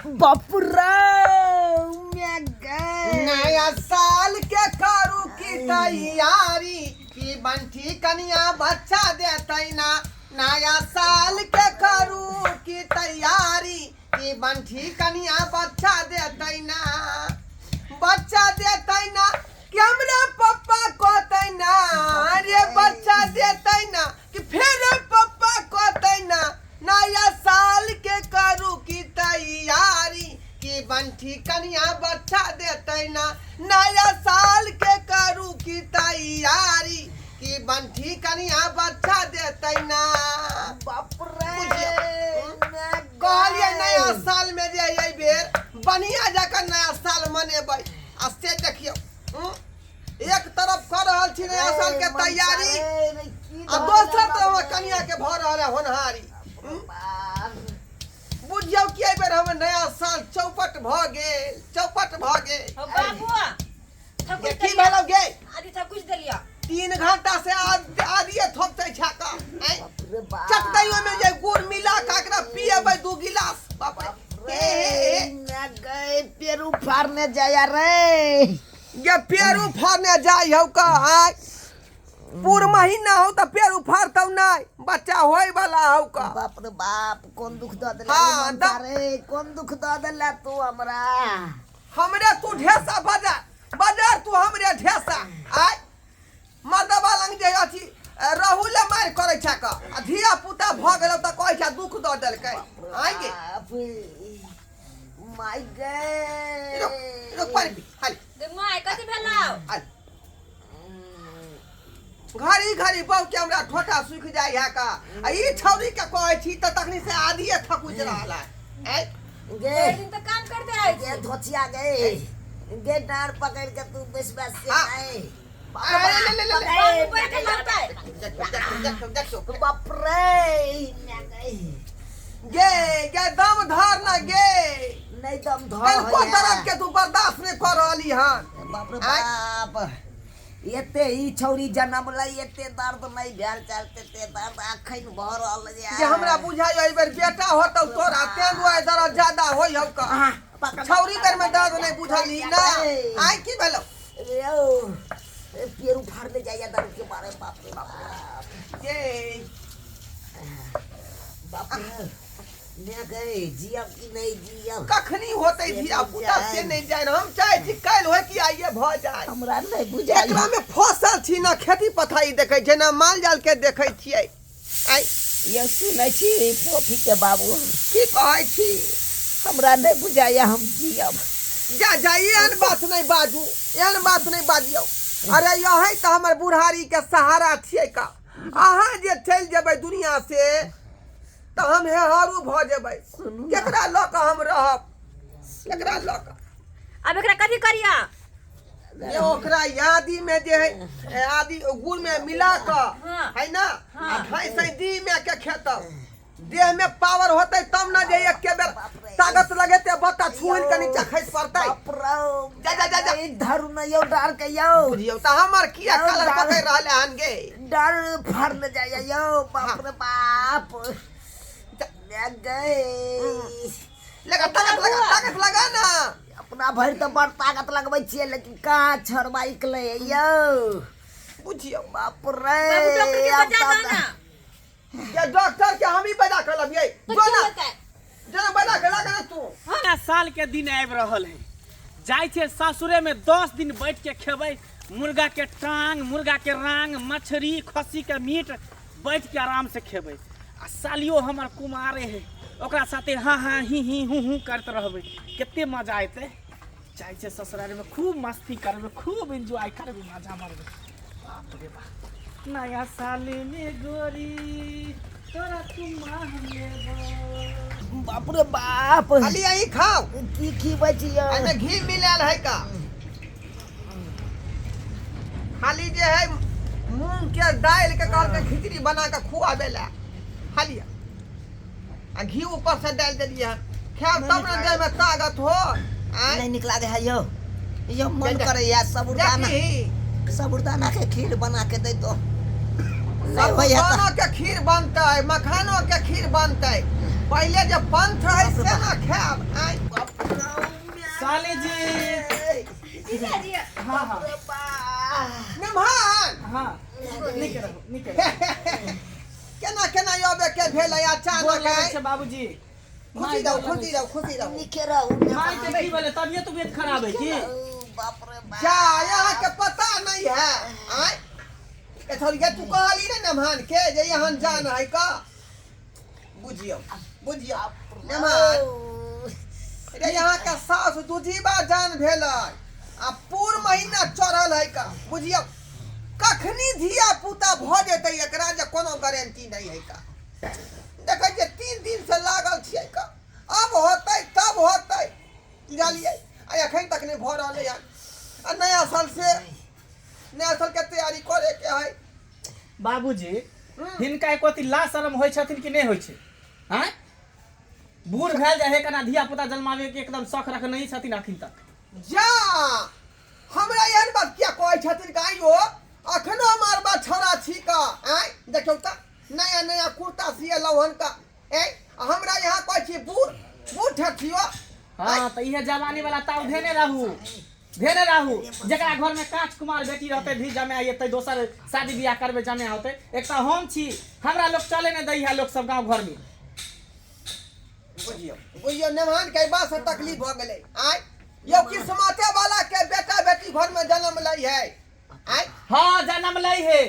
बाप रे मैं गए। नया साल के करू की तैयारी की बंठी कनिया बच्चा देतै ना। नया साल के करू की तैयारी की बंठी कनिया बच्चा देतै ना। बच्चा देतै ना कि हमरा पप्पा कहतै ना रे, बच्चा देतै ना कि फेर पप्पा कहतै ना। नया साल के करू की तैयारी कि बंठी कनिया बच्चा देतै ना। नया साल के करू की तैयारी कि बंठी कनिया बच्चा देतै ना। बाप रे बुझियौ। मैं कहलियै गए। नया साल में जे एहि बेर बढ़िया जकाँ नया साल मनेबै आ से देखियौ, एक तरफ कऽ रहल छी नया साल के मनसा तैयारी रे, रे, की आ धऽ दोसर देला तरफ हमर बाप रे। कनिया के भऽ रहल है होनहारी। बाप। बुझियौ कि एहि बेर हमर नया साल चौपट भऽ गेल, चौपट भऽ गेल। हो बाबू, थकुच गे, की देलिया। भेलौ गे? आदि थकुच देलिया। 3 घंटा से आदिये थोपतै छाका। आँय? बाप रे बाप। चटतै ओहिमे जे गुड़ मिला कऽ एकरा पिएबै 2 गिलास। बाप रे। रे, हे, हे, हे। मैं गए पेरू फाड़ने जाया रे। गे पेरू फाड़ने जाइ हौ का? आय पूर महीना हौ तऽ पेरू फाड़तौ नहि, बच्चा होय वाला हौ का। बाप रे बाप, कोन दुख दऽ देला हाँ, रे मनसा रे, कोन दुख दऽ देला तू हमरा। हमरे तू ढेसा बजा बजा तू हमरे ढेसा। आय मर्दबा लंग जे अथी रहू ले मारि करै छै का, आ धिया पुता भऽ गेलौ तऽ कहै छै दुख दऽ देलकै। आय गे। बाप रे, माय गे। रुक रुक, पानि पी हाल। गे my, कथी भेलौ? हाल घड़ी घड़ी बहु के हमरा ठोटा सुखि जाइ है का, आ ई छौरी के कहै छी तऽ तखनी से आदिये थकुच रहल है। आँय? गे भरि दिन तऽ काम करते रहै गे छी। धोचिया गे, गे डाँड़ पकड़ के तू बेस बेस से हाँ। आए। अरे, ले, ले, ले, ले। बाबू बैठे लगतै। देखियौ देखियौ देखियौ देखियौ। बाप रे, मैं गई। गे गे दम धर ना गे। नहीं दम धर कनको होइए। दर्द के तू बर्दाश्त नहीं कर रहली हन। बाप रे आँय? बाप, एते ई छौरी जनमलै एते दर्द नहीं भेल चलते ते दर्द अखन भऽ रहल ये। जे हमरा बुझाइ एहि बेर बेटा होतौ तोरा तें दुआरे दर्द ज्यादा होइ हौ का। छौरी बेर में दर्द नहीं बुझली ना। आइ की भेलौ? रे ओ, ए, पेरू फाड़ने जाइए दर्द के मारे। बाप रे बाप। गे बाप रे, मैं गए जियब कि नहीं जियब। कखनी होतै से धिया नहि पुता से जाय। नहीं जाय, हम चाहै छी काल्हि होय कि आइए भऽ जाय। हमरा नहीं बुझाइ। एकरा में फसल छी ना, खेती पथारी देखै छै ना, माल जाल के देखै छियै। आइ ये सुनै छी फोफी के बाबू? की कहै छी? हमरा नहीं बुझाइए हम जियब। जा जा, एहन बात नहीं बाजू, एहन बात नहीं बाजियौ। अरे यही तऽ हमर बुढ़ारी के सहारा छियै का। अहाँ जे चलि जेबै दुनिया से तऽ हम हेहारू भऽ जेबै। सुनू ना। केकरा लऽ कऽ हम रहब, केकरा लऽ कऽ? आब एकरा कथी करिया? जे ओकरा यादी में जे है आदि गुड़ में मिला कऽ हाँ। है ना, हाँ। आ ढाई दी में के खेतब, देह में पावर होतै तब ना, जे एक बेर ताकत लगेते बत्ता छुइल के नीचा खसि पड़तै। बाप रे। जा, जा, जा, जा। ई धरू न यौ डार के यौ। बुझियौ तऽ हमर किया यौ, कलर डार। पकड़ि रहलै हन गे? डार फाड़ने जाइए यौ। बाप रे बाप, मैं गए। लगा ताकत, लगा ताकत, लगा ना। अपना भरि तऽ बड़ ताकत लगबै छियै, लेकिन कहाँ छोड़बाइक लै यौ। बुझियौ। बाप रे। बाबू, डॉक्टर के आब बजा तऽ दो ना। ये डॉक्टर के हम ही बजा के लबियै। तो जो की ना होतै? जो ना बजा के लगा ना तू। नया साल के दिन आबि रहल है, जाइ छै सासुरे में 10 दिन बैठ के खेबै मुर्गा के टांग, मुर्गा के रांग, मछली, खस्सी के मीट, बैठ के आराम से खेबै। आ सालियो हमर कुमारे है, ओकरा साथे हाँ हाँ ही ही हूँ हूँ करते रहबै, कते मजा एतै। जाइ छै ससुराल में खूब मस्ती करबै, खूब एंजॉय करबै, मजा मारबै। बाप रे बाप, नया साल में गोरी तोरा चुम्मा हम लेबो। बाप रे बाप। खाली यही खाओ। की खिबै छियै? एहिमे घी मिलायल है का। खाली जे है मूंग के दालि के कहलकै खिचड़ी बना के खुआबे ला, खाली आ घी ऊपर से डालि देलियै हन। खायब तब ने देह में ताकत हो। आँय? नहीं निकला दे है यौ, यो मन जा, जा। करैया साबुदाना। देखी। साबुदाना के खीर बना के दे दो। नहीं होइए तऽ साबूदाना के खीर बनतै, मखानो के खीर बनतै, पहिले जे पंथ है से ना खायब। आँय? हाँ नमहान हाँ नीक रहू नीक रहू। केना केना आबे के भेल है गोर अचानक लगै आइ? छै बाबूजी। खुशी रहू, खुशी रहू, खुशी रहू। नीके रहू। माय के की भेलै? तबियत उबियत खराब है की? बाप रे बाप। जा, यहाँ के पता नहीं है। आय ए थोड़ी तू कहली ने नमहान के जे यहाँ जान है का। बुझियो बुझियो नमहान रे, यहाँ के सास दूजी बार जान भेल आ पूर महीना चढ़ल है का। बुझियो कखनी धिया पुता भ जेतै एकरा जे कोनो गारंटी नहीं है का। देखै छियै 3 दिन से लागल छियै का, अब होतै तब होतै, बुझलियै? आ एखन तक नहि भऽ रहलै हन। आ नया साल से नया साल के तैयारी करे के है। बाबूजी हिनका एको अथी लाज शरम होइ छथिन कि नहि होइ छै? आँय बूढ़ भेल जाइ है केना धिया पुता जन्मावे के एकदम शौक रखने ही छथिन अखन तक। जा हमरा एहन बात किया कहै छथिन का? आइयो अखनो मारबा छौड़ा छी का। आँय देखियौ तऽ नया नया कुर्ता सियलहुँ हन का। आँय हमरा यहाँ कहै छी बूढ़ बूढ़ ठठियो। हाँ तऽ इहे जवानी वाला ताव धेने रहू, धेने रहू। जकरा घर में कांच कुमार बेटी रहते भी जमे एतै, दोसर शादी बियाह करबै जमे होतै। एक तऽ हम छी, हमरा लोग चले नहि दै है लोग सब गाँव घर में। बुझियौ बुझियौ नेमान के बात से तकलीफ भऽ गेलै। आँय यौ किस्मते वाला के बेटा बेटी घर में जन्म लै है। आँय हाँ जन्म लै है,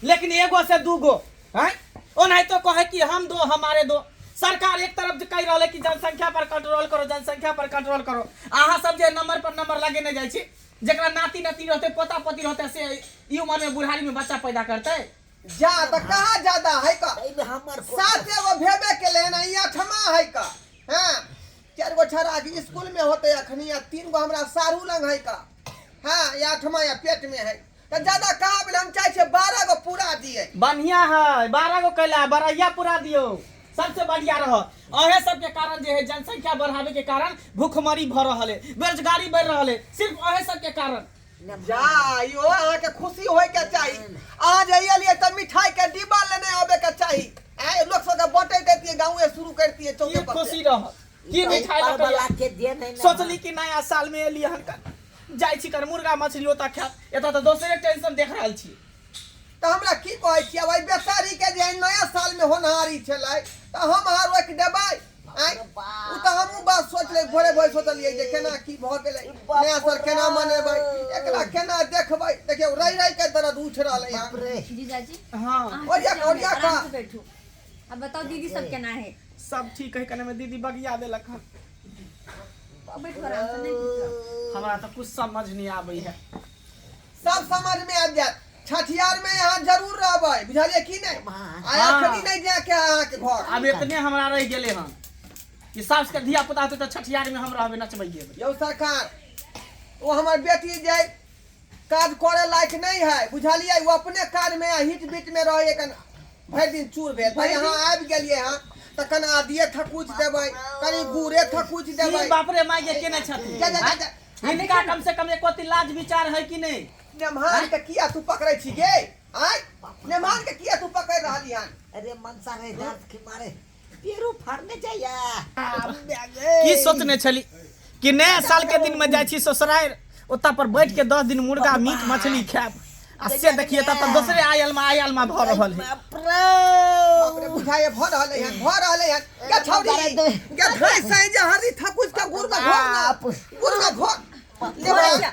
लेकिन एगो से दूगो। आँय ओनाहितो कहे कि हम दो हमारे दो। सरकार एक तरफ जे कहि रहल है कि जनसंख्या पर कंट्रोल करो, जनसंख्या पर कंट्रोल करो, अहाँ सब जे नंबर पर नंबर लगेने जाइ छी, जकरा नाती नाती रहते पोता पोती रहते से ई उम्र में बुढ़ारी में बच्चा पैदा करते। जा तऽ कहाँ ज्यादा है का? एहिमे हमर 7 गो भेबे के लेना ई 8वां है का। हाँ 4 गो छड़ा के स्कूल में होते अखनी, आ 3 गो हमरा सारू लंग है का। हाँ ये 8वां या पेट में है। तो ज्यादा कहाँ भेल? हम चाहे छियै 12 गो पूरा दिए। बढ़िया है, 12 गो कैला बड़ैया पूरा दियो, सबसे बढ़िया रह। अहे सबके कारण जे है जनसंख्या बढ़ावे के कारण भूखमरी भऽ रहल है, बेरोजगारी बढ़ रहल है, सिर्फ अहे सबके कारण। जा यो अहाँ के खुशी होय के चाही। अहाँ जे एलियै तऽ मिठाई के डिब्बा लेने आबे के चाही। आइ लोक सबके बटैत दैतियै, गाँवे शुरू करतियै चौके की पर। खुशी रह की मिठाई लऽ के वाला के देन है ना। सोचली कि नया साल में एलियै हन जाइ छी कर मुर्गा मछली ओतऽ खायब, एतऽ तऽ दोसरे टेंशन देख रहल छी। तऽ हमरा की कहै छियै? आब एहि बेचारी के जे नया साल में होनहारी छलै तऽ हम अहाँ रोकि देबै? आँय ओ तऽ हमहूँ बात सोचले भोरे भोरे सोचलियै जे केना की भऽ गेलै, नया साल केना मनेबै, एकरा केना देखबै। देखियौ रहि रहि के दर्द उठि रहलै हन। बाप रे। जीजाजी हाँ अहाँ ओरिया सब ओरिया का। आराम से बैठू। अब बताओ दीदी सब केना है? सब ठीक है, कने में दीदी बगिया देलक हन। बैठू आराम से, नहीं घुसब। हमरा तऽ कुछ समझ नहीं आबै है। सब समझ में आबि जायत। छठियार में यहाँ जरूर रहबै, बुझलियै की नहि? आ अखनी नहीं जाके अहाँ के घर। आब एतने हमरा रहि गेलै हन कि सास के धिया पुता होतै तऽ छठियार में हम रहबै, नचबै गेबै। यौ सरकार, ओ हमर बेटी जे काज करे लायक नहीं है, बुझलियै? ओ अपने काज में हिट बीट में रहे कन भरि दिन चूर भेल। भाई यहाँ आबि गेलियै हन तऽ कन आदिये थकुच देबै, कनि गुड़े थकुच देबै। ई बाप रे माय के केने छथिन? जा, जा, जा, जा। हिनका कम से कम एको अथी लाज विचार है कि नहीं? नेमहान के किया तू पकड़ै छी गे? आँय नेमहान के किया तू पकड़ रहली हन? अरे मनसा रे, दर्द के मारे पेरू फाड़ने जाइया। की सोचने छली कि नया साल के दिन में जाइ छी ससुरारि, ओतऽ पर बैठ के 10 दिन मुर्गा मीट मछली खायब, आ से देखिए तब तऽ दोसरे आयल में आयल में भऽ रहल है। बाप रे। बाप रे, बुझाइए भऽ रहलै हन, भऽ रहलै हन। गे छौड़ी, गे धै सही जे हरदी थकुच के गुड़ में घोर ना, गुड़ में घोर। ले मां,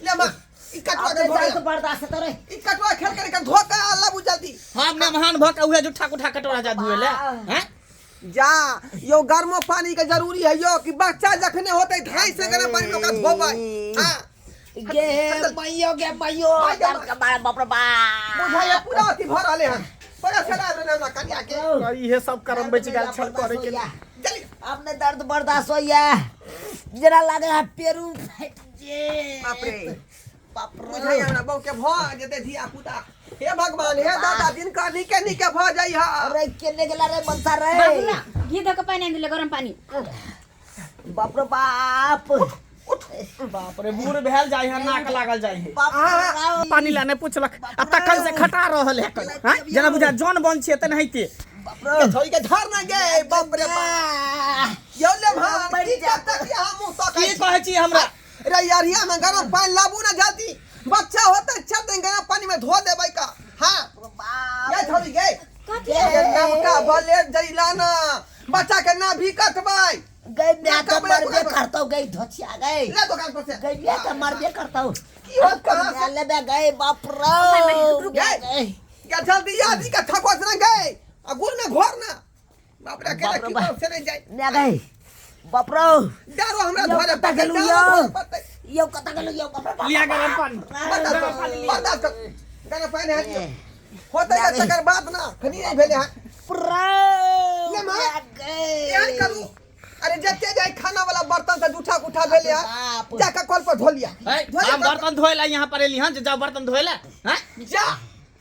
ले मां, ई कटुआ के अपने घोर। दर्द बर्दाश्त करे। ई कटुआ खेल कर के धो के आ लाबू जल्दी। हम मेहमान भऽ के उहे जुठा कुठा कटोरा जा धुए ले। हैं? जा यो गर्मो पानी के जरूरी है यो कि बच्चा जखने होते ढाई से गर्म पानी में ओकरा धोबै। हां गे मैयो, गे मैयो, दर्द के मारे बाप रे बाप। बुझाइए पूरा अथी भऽ रहलै हन। पूरा सड़ा रहलै हमरा कनिया के। इहे सब करम बचि गेल छल करे के। जल्दी। अपने दर्द बर्दाश्त होइया, जरा लागे है पेरू फाटि जे। बाप रे। बाप रे। बुझाइए हमरा बहू के भऽ जेतै धिया पुता। हे भगवान, हे दादा, जिनका नीके नीके भऽ जाइ हा। अरे केने गेला रे मनसा रे? बाबू ना घी धऽ के पानि आनि देले, गरम पानी। बाप रे बाप। बाप रे, बूढ़ भेल जाइ है, नाक लागल जाइ है। बाप रे। पानी ला नहि पुछलक आ तखन से खटा रहल है कन। हैं? जेना बुझा जौन बन छियै तेनाहिते। बाप रे, छोड़ी के धर ना गे, बाप रे बाप। यौ ले भान, की कब तक यहाँ मुँह तकै की छी? कहै छी हमरा? रे अरिया में गरम पानि लाबू ना जल्दी। बच्चा होता चल देंगे ना पानी में धो देबै का। हाँ बाप ये थोड़ी गए कथी ये नमका भले जइला ना बच्चा के ना भी कटबै। गई मैं तो कपड़ा मरबे कपड़ा। करता गई धोचिया गई। ले दुकान पर से। गई मैं तो मरबे करता हूँ। की होत कहाँ से? ले बे गई बाप रे। रुक गए। गई। क्या जल्दी आदमी का थकवा से ना गए आ गुड़ में घोर ना बाप रे अकेला बाप रे की बाप। से नहीं जाए। ने गई बाप रे। डारो हमरा यौ धरे कतऽ गेलु डारो यौ? धरे पड़तै। यो कता गेलु यो बाप रे बाप। लिया गरम पानी। बर्दाश्त गरम पानी कर लिया। बर्दाश्त कर गरम पानी है दियो होतै का तकर बाद ना खनी नहीं भेले हां प्रो ले माँ। गई। एहन करू अरे जते जाय खाना वाला बर्तन से जूठा कुठा भेले हां बाप। जा के कल पर धो लिया। है, धो लिया हम बर्तन धोए ला यहाँ पर एली हन, जे जाओ बर्तन धोए ला। हैं? जा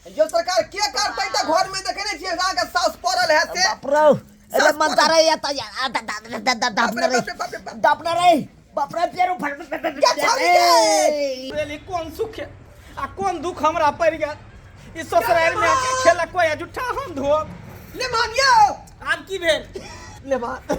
जो सरकार के करतै त घर में देखे नहीं छियै अहाँके साउस पड़ल है से। बाप रे अरे मन रे या त या दा दा दा दा बाप रे रे बाप रे बाप रे बाप। दापना रे बाप रे पेरू फट क्या छौड़ी गे? एली कोन सुख है आ कोन दुख हमरा पड़ि गेल। ई ससुरारि में आके खेलक कोई आ जूठा हम धोब। ले मानियो। आब की भेल? ले मान।